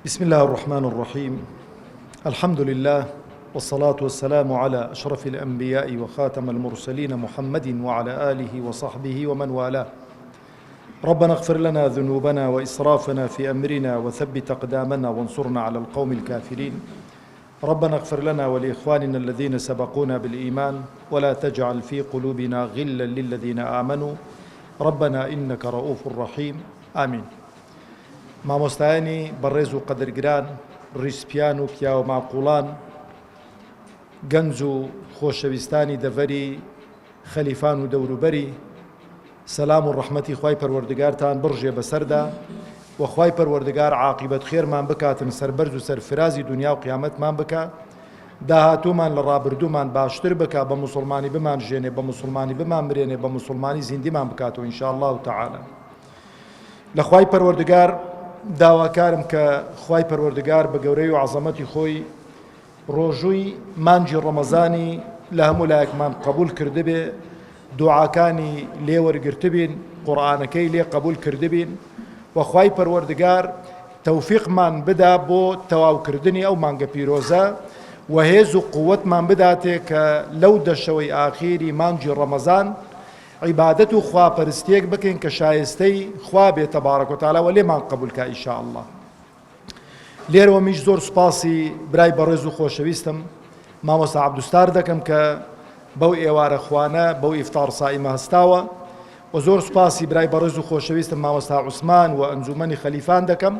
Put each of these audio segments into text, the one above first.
بسم الله الرحمن الرحيم الحمد لله والصلاة والسلام على أشرف الأنبياء وخاتم المرسلين محمد وعلى آله وصحبه ومن والاه ربنا اغفر لنا ذنوبنا وإسرافنا في أمرنا وثبت أقدامنا وانصرنا على القوم الكافرين ربنا اغفر لنا ولإخواننا الذين سبقونا بالإيمان ولا تجعل في قلوبنا غلا للذين آمنوا ربنا إنك رؤوف رحيم آمين مامۆستایانی بەڕێز و قەدرگران، ڕیشسپیان و پیاوە ماقوڵان، گەنج و خۆشەویستانی دەڤەری خەلیفان و دەوروبەری، سەلام و ڕەحمەتی خوای پەروەردگارتان بڕژێ بەسەردا و خوای پەروەردگار عاقیبەت خێرمان بکاتن سەربەرز و سەرفرازی دونیا و قیامەتمان بکا داهاتوومان لە ڕابردوومان باشتر بکا بە موسڵمانی بمانژێنێ بە موسڵمانی بمانمرێنێ بە موسڵمانی زیندیمان بکاتەوە ان شاء اللە تعالی. لە خوای پەروەردگار داواکارم کە خوای پەروەردگار بە گەورەی و عەزەمەتی خۆی ڕۆژووی مانگی ڕەمەزانی لە هەموو لایەکمان قبول کردبێ دوعاکانی لێ وەرگرتبین قورئانەکەی لێ قبول کردبین و خوای پەروەردگار تەوفیقمان بدا بۆ تەواوکردنی ئەو مانگە پیرۆزە و هێز و قووەتمان بداتێ کە لەو دەشەوەی ئاخیری مانگی ڕەمەزان عیبادەت و خواپەرستیەک بکەین کە شایستەی خوا بێت تبارک و تعالی و لێمان قبول کا ان شاء اللە. لێرەوە میش زۆر سوپاسی برای بەڕێز و خۆشەویستم مامۆستا عەبدوستار دەکەم کە بەو ئێوارە خوانە بەو ئیفتار سائیمە هەستاوە و زۆر سوپاسی برای بەڕێز و خۆشەویستم مامۆستا عوسمان و ئەنجومەنی خەلیفان دەکەم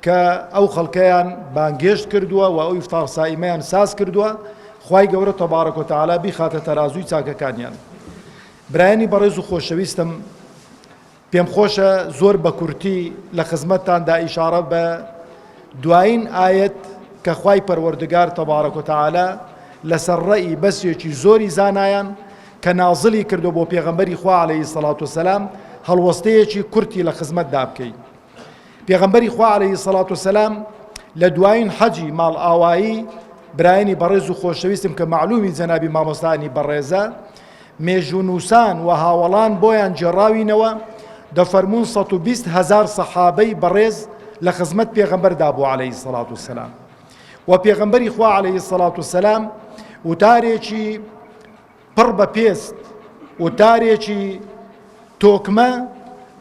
کە ئەو خەڵکەیان بانگهێشت کردووە و ئەو ئیفتار سائیمەیان ساز کردووە خوای گەورە تبارک و تعالی بیخاتە تەرازووی چاکەکانیان. برایانی بەڕێز و خۆشەویستم پێم خۆشە زۆر بە کورتی لە خزمەتتاندا ئیشاڕە بە دوایین ئایەت کە خوای پەروەردگار تبارک و تعالی لەسەر ڕەئی بەسێکی زۆری زانایان کە نازلی کردو بۆ پێغەمبەری خوا عەلەیهی سەڵات وسەلام هەڵوەستەیەکی کورتی لە خزمەتدا بکەین. پێغەمبەری خوا عەلەیهی سەڵات وسەلام لە دوایین حەجی ماڵئاوایی برایانی بەڕێز و خۆشەویستم کە مەعلومی جەنابی مامۆستانی بەڕێزە مێژوونووسان و هاوەڵان بۆیان گێڕاوینەوە دەفەرموون 120 هەزار سەحابەی بەڕێز لە خزمەت پێغەمبەردا بوو عەلەیهی سەڵات وسەلام و پێغەمبەری خوا عەلەیهی سەڵات وسەلام وتارێکی پڕ بە پێست وتارێکی تۆکمە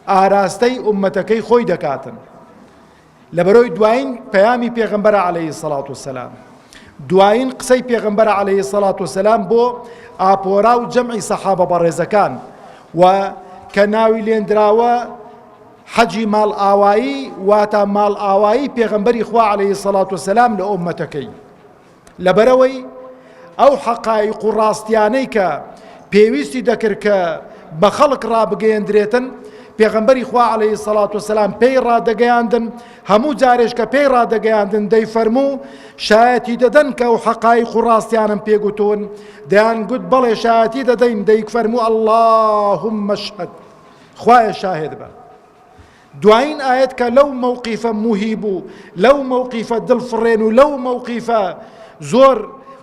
ئاراستەی ئوممەتەکەی خۆی دەکاتن لەبەرەوەی دوایین پەیامی پێغەمبەرە عەلەیهی سەڵات وسەلام دوایین قسەی پێغەمبەرە عەلەیهی سەڵات وسەلام بۆ ئاپۆرا و جەمعی سەحابە بەڕێزەکان و کە ناوی لێندراوە حەجی ماڵئاوایی واتە ماڵئاوایی پێغەمبەری خوا عەلەیهی سەڵات وسەلام لە ئوممەتەکەی لەبەرئەوەی ئەو حەقایق و ڕاستیانەی کە پێویستی دەکرد کە بە خەڵک ڕابگەیەندرێتن پێغەمبەری خوا عەلەیهی سەڵات وسەلام پێی ڕادەگەیاندن هەموو جارێش کە پێی ڕادەگەیاندن دەیفەرموو شایەتی دەدەن کە ئەو حەقایق و ڕاستیانم پێگوتون دەیان گوت بەڵێ شایەتی دەدەین دەیفەرموو اللهم اشهد خوایە شاهێد بە دوایین ئایەت کە لەو مەوقیفە موهیب و لەو مەوقیفە دڵفڕێن و لەو مەوقیفە زۆر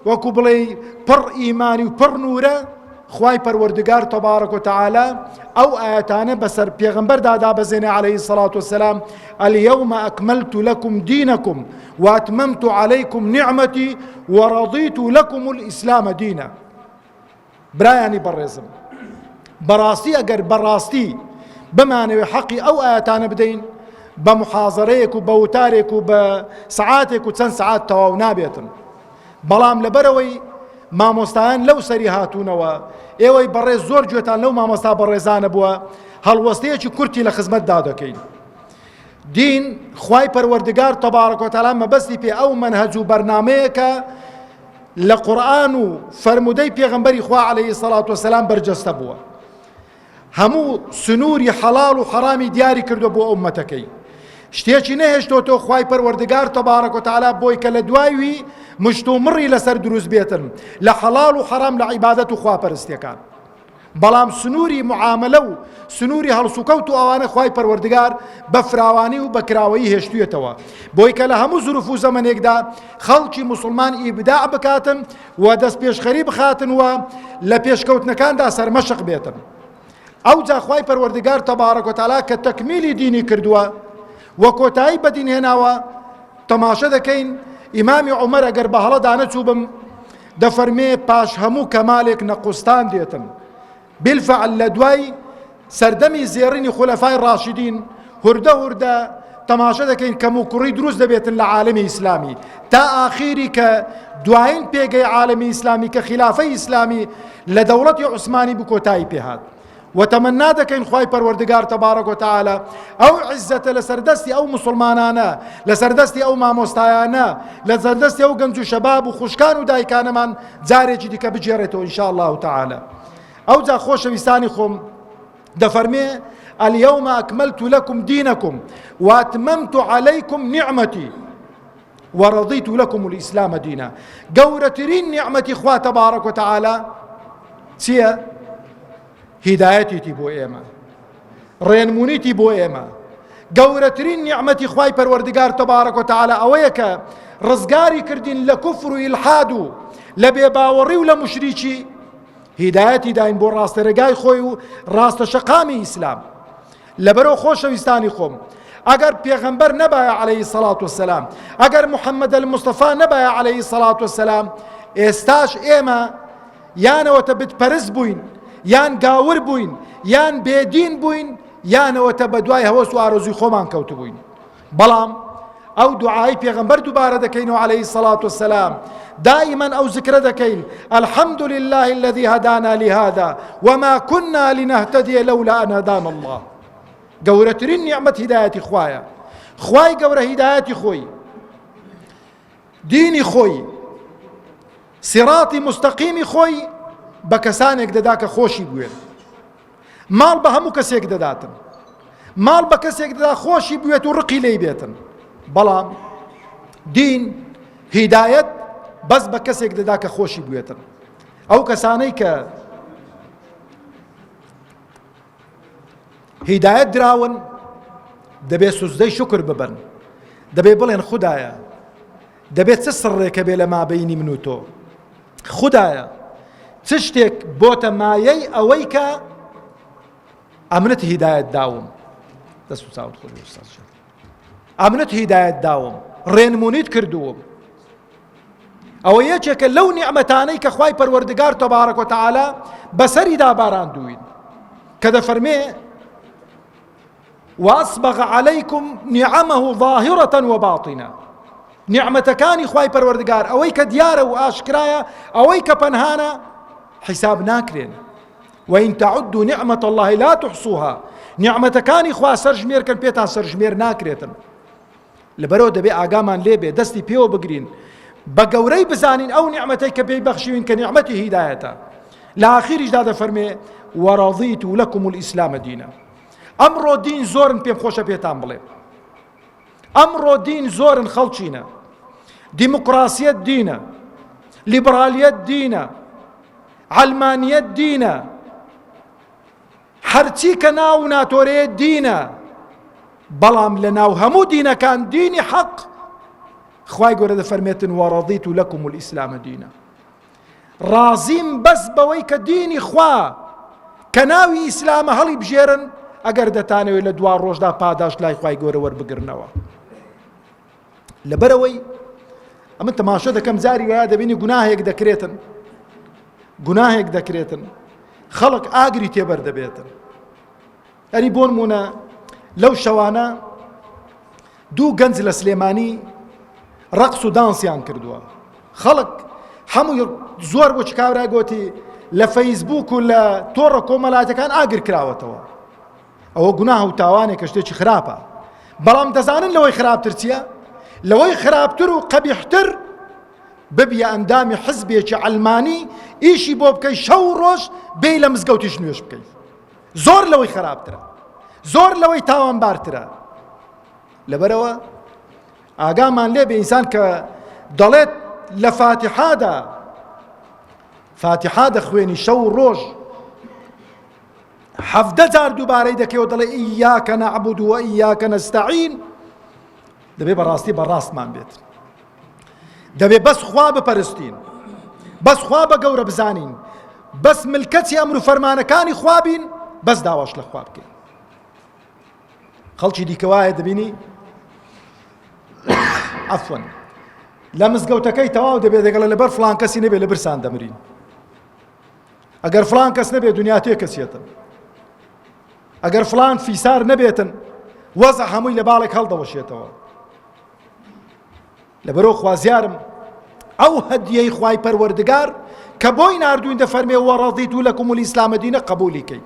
وەکو بڵێی پڕ ئیمانی و پڕ نورە خوای پەروەردگار تبارک و تعالی ئەو ئایەتانە بەسەر پێغەمبەردا دابەزێنێ عەلەیهی سەڵات وسلام اليوم أكملت لكم دينكم وأتممت عليكم نعمتي ورضيت لكم الإسلام دينا برایانی بەڕێزم بەڕاستی ئەگەر بەڕاستی بمانەوێ حەقی ئەو ئاەتانە بدەین بە محازەرەیەک و بە وتارێک و بە سعاتێک و چەند سعات تەواو نابێتن بەڵام لەبەرەوەی مامۆستایان لەو سەری هاتوونەوە ئێوەی بەڕێز زۆر گوێتان لەو مامۆستا بەڕێزانە بووە هەڵوەستەیەکی کورتی لە خزمەتدا دەکەین دین خوای پەروەردگار تەبارەک وتعالی مەبەستی پێ ئەو مەنهەج و بەرنامەیەکە لە قورئان و فەرموودەی پێغەمبەری خوا عەلەیهی سەڵات وسەلام بەرجەستە بووە هەموو سنووری حەڵاڵ و حەرامی دیاری کردو بۆ ئومەتەکەی شتێکی نەهێشتۆتۆ خوای پەروەردگار تەبارەک و تەعالا بۆی کە لە دوای وی مشت و مڕی لەسەر دروست بێتن لە حەڵاڵ و حەرام لە عیبادەت و خواپەرستیەکان بەڵام سنووری معامەلە و سنووری هەڵسوکەوت و ئەوانە خوای پەروەردگار بە فراوانی و بە کراوەیی هێشتوویەتەوە بۆی کە لە هەموو زروف و زەمەنێکدا خەڵکی موسڵمان ئیبداع بکاتن و دەست پێشخەری بخاتن و لە پێشکەوتنەکاندا سەرمەشق بێتن ئەوجا خوای پەروەردگار تەبارەک و تەعالا کە تەکمیلی دینی کردووە و کۆتایی بە دین هێناوە. تەماشە دەکەین ئیمامی عومەر ئەگەر بە هەڵەدا نەچووبم دەفەرمێ پاش هەموو کەمالێک نەقوستان دێتن بالفعل لە دوای سەردەمی زێڕینی خولەفای ڕاشدین هوردە هوردە تەماشە دەکەین کەم و کوڕی دروست دەبێتن لە عالەمی ئیسلامی تا ئاخیری کە دوایین پێگەی عالەمی ئیسلامی کە خلافەی ئیسلامی لە دەوڵەتی عوسمانی بوو کۆتایی پێهات و تەمەنا دەکەین خوای پەروەردگار تەبارەک و تەعالا ئەو عیزەتە لەسەر دەستی ئەو موسڵمانانە لەسەر دەستی ئەو مامۆستایانە لەسەر دەستی ئەو گەنج و شەباب و خوشکان و دایکانەمان جارێکی دیکە بگێڕێتەوە ان شاء الله تعالی ئەوجا خۆشەویستانی خۆم دەفەرمێ اليوم أكملت لكم دينكم وأتممت عليكم نعمتي ورضيت لكم الإسلام دينا گەورەترین نیعمەتی خوا تبارك وتعالى چییە؟ هیدایەتیتی بۆ ئێمە ڕێنمونیتی بۆ ئێمە گەورەترین نیعمەتی خوای پەروەردگار تبارک و تعالی ئەوەیە کە ڕزگاری کردین لە کوفر و ئیلحاد و لە بێباوەڕی و لە مشریکی هیدایەتی داین بۆ ڕاستە ڕێگای خۆی و ڕاستە شەقامی ئیسلام لەبەرەوە خۆشەویستانی خۆم ئەگەر پێغەمبەر نەبایە عەلەیهی سەڵات وسەلام ئەگەر محەممەد المستەفا نەبایە عەلەیهی سەڵات وسەلام ئێستاش ئێمە یانەوەتە بتپەرست بووین یان گاور بووین یان بێدین بووین یانەوەتە بە دوای هەوەس و ئارەزوی خۆمان کەوتبووین بەڵام ئەو دوعای پێغەمبەر دووبارە دەکەینەوە عەلەیهی سەڵات وسەلام دائما ئەو زکرە دەکەین الحمد لله الذي هدانا لهذا وما كنا لنهتدي لولا أن هدانا الله گەورەترین نیعمەت هیدایەتی خوایە خوای گەورە هیدایەتی خۆی دینی خۆی سیڕاتی موستەقیمی خۆی بە کەسانێک دەدا کە خۆشی بوێن ماڵ بە هەموو کەسێک دەداتن ماڵ بە کەسێک دەدا خۆشی بوێت و ڕقی لی بێتن بەڵام دین هیدایەت بەس بە کەسێک دەدا کە خۆشی بوێتن ئەو کەسانەی کە هیدایەت دراون دەبێت سوزدەی شکر ببن دەبێ بڵێن خوددایە دەبێت چ سڕێکە بێ لە مابەینی من و تۆ خودایە چ شتێک بۆتە مایەی ئەوەی کە ئەمنت هیدایەت داوم دەست و چاوت خۆش ئوستاز جان ئەمنت هیدایەت داوم ڕێنمونیت کردووم ئەوە یەکێکە لەو نیعمەتانەی کە خوای پەروەردگار تەبارەک و تەعالا بەسەریدا باراندووین کە دەفەرمێ واسبغ علیکم نعمه ظاهرة وباطنە نیعمەتەکانی خوای پەروەردگار ئەوەی کە دیارە و ئاشکرایە ئەوەی کە پەنهانە حیساب ناکرێن وإن تعدوا نعمة الله لا تحصوها نیعمەتەکانی خوا سەرژمێرکەن پێتان سەرژمێر ناکرێتن لەبەرەوە دەبێ ئاگامان لێبێ دەستی پێوە بگرین بە گەورەی بزانین ئەو نیعمەتەی کە پێی بەخشیوین کە نیعمەتی هیدایەتە لە ئاخیریشدا دەفەرمێ وەڕەضیت لەکم الئیسلام دینە ئەمڕۆ دین زۆرن پێم خۆشە پێتان بڵێم ئەمڕۆ دین زۆرن خەڵچینە دیموکراسیەت دینە لیبرالیەت دینە عەلمانیەت دینە هەرچی کە ناو و ناتۆرەیە دینە بەڵام لە ناو هەموو دینەکان دینی حەق خوای گەورە دەفەرمێتن وەڕەضیت لەکم الئیسلام دینە ڕازیم بەس بەوەی کە دینی خوا کە ناوی ئیسلامە هەڵی بژێرن ئەگەر دەتانەوێت لە دوا ڕۆژدا پاداشت لای خوای گەورە وەربگرنەوە لەبەرەوەی ئەمن تەماشە دەکەم جاری وایە دەبینی گوناهێک دەکرێتن گوناهێک دەکرێتن خەڵک ئاگری تێبەر دەبێتن ئەری بۆنمونە لەو شەوانە دوو گەنج لە سلێمانی ڕقس و دانسیان کردووە خەڵک هەمووی زۆر بۆ کابرا گوتی لە فەیسبوک و لە تۆڕە کۆمەلاتەکان ئاگر کراوەتەوە ئەوە گوناه و تاوانێکە شتێکی خراپە بەڵام دەزانن لەوەی خراپتر چییە؟ لەوەی خراپتر و قەبیحتر ببیە ئەندامی حزبێکی عەلمانی ئیشی بۆ بکەی شەو و ڕۆژ بێی لە مزگەوتیش نوێژ بکەی زۆر لەوەی خراپترە زۆر لەوەی تاوانبارترە لەبەرەوە ئاگامان لێ بێ ئینسان کە دەڵێت لە فاتحادا فاتحا دەخوێنی شەو و ڕۆژ حەڤدە جار دووبارەی دەکەیەوە دەڵێ ئیاکە نەعبود و ئیاکە نەستەعین دەبێ بەڕاستی بەڕاستمان بێت دەبێ بەس خوا بپەرستین بەس خوا بە گەورە بزانین بەس ملکەچی ئەمر و فەرمانەکانی خوا بین بەس داواش لە خوا بکەین خەڵکی دیکە وایە دەبینی. عەفوەن لە مزگەوتەکەی تەواو دەبێت دەگەڵە لەبەر فلان کەسی نەبێت لە برسان دەمرین ئەگەر فلان کەس نەبێت دنیا تێکەچێتن ئەگەر فلان فیسار نەبێتن وەزع هەمووی لە باڵێک هەڵدەوەشێتەوە لەبەرەوە خوازیارم ئەو هەدیەی خوای پەروەردگار کە بۆی ناردوین دەفەرمێ وەڕەضیت لەکم الئیسلام دینە قبولی کەی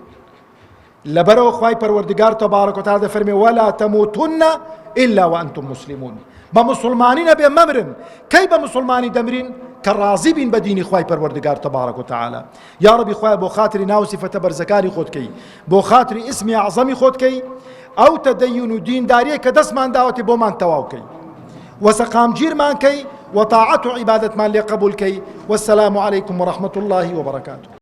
لەبەرەوە خوای پەروەردگار تبارک وتعالی دەفەرمێ ولا تموتن الا وانتم مسلمون بە مسلمانی نەبێ مەمرن کەی بە مسلمانی دەمرین کە ڕازی بین بە دینی خوای پەروەردگار تبارک وتعالی یا ربی خوای بۆ خاتری ناو سیفەتە بەرزەکانی خۆت کەی بۆ خاتری ئیسمی ئەعظەمی خۆت کەی ئەو تەدەین و دینداریە کە دەستمان داوەتی بۆمان تەواو کەی وسەقامگیرمان کەی وطاعەت و عیبادەتمان لێ قبول کەی والسلام علیکم ورحمة الله وبرکاته.